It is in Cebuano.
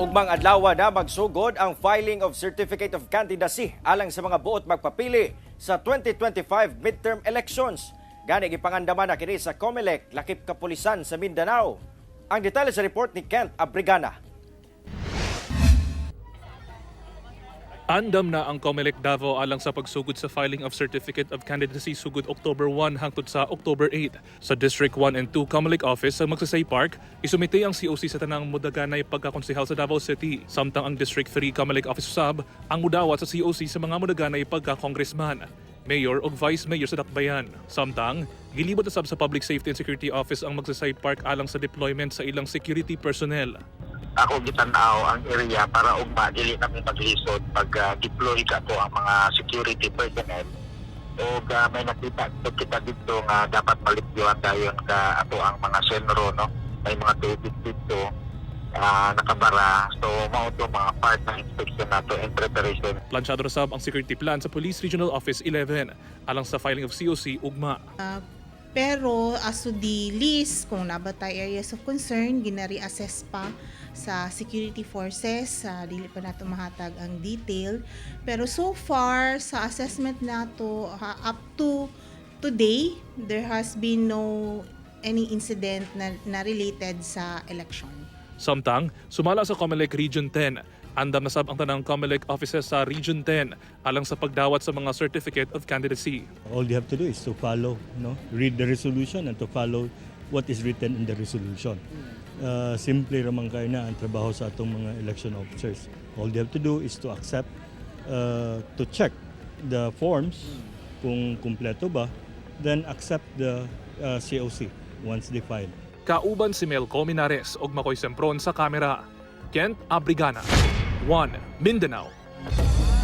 Ugmang adlaw na magsugod ang filing of Certificate of Candidacy alang sa mga buot magpapili sa 2025 midterm elections. Gani gipangandaman na kini sa COMELEC lakip kapulisan sa Mindanao. Ang detalye sa report ni Kent Abrigana. Andam na ang COMELEC Davao alang sa pagsugod sa filing of Certificate of Candidacy sugod October 1 hangtod sa October 8. Sa District 1 and 2 COMELEC Office sa Magsaysay Park, isumite ang COC sa tanang mudaganay pagkakonsehal sa Davao City. Samtang ang District 3 COMELEC Office usab ang mudawat sa COC sa mga mudaganay pagka-congressman, mayor o vice mayor sa Dakbayan. Samtang, gilibot usab sa Public Safety and Security Office ang Magsaysay Park alang sa deployment sa ilang security personnel. Ako gitan-aw ang area para ugma dili nami maglisod pag deploy ka to ang mga security personnel ug may nakita kita dito nga dapat malipyuan dayon ka ato ang mga senro, no? May mga tubig dito nakabara, so mao to mga part ng inspection nato in preparation. Planchado ra sab ang security plan sa Police Regional Office 11 alang sa filing of COC ugma. Pero as to the list, kung naa ba tay areas of concern, gina-reassess pa sa security forces, dili pa nato mahatag ang detail. Pero so far, sa assessment nato, up to today, there has been no any incident na related sa election. Samtang, sumala sa COMELEC Region 10. Andam na sab ang tanang COMELEC offices sa Region 10 alang sa pagdawat sa mga Certificate of Candidacy. All you have to do is to follow, no? Read the resolution and to follow what is written in the resolution. Simple ramang kayo na ang trabaho sa atong mga election officers. All they have to do is to accept, to check the forms kung kumpleto ba, then accept the COC once they file. Kauban si Mel Colmenares og Makoy Sempron sa kamera. Kent Abrigana, 1 Mindanao.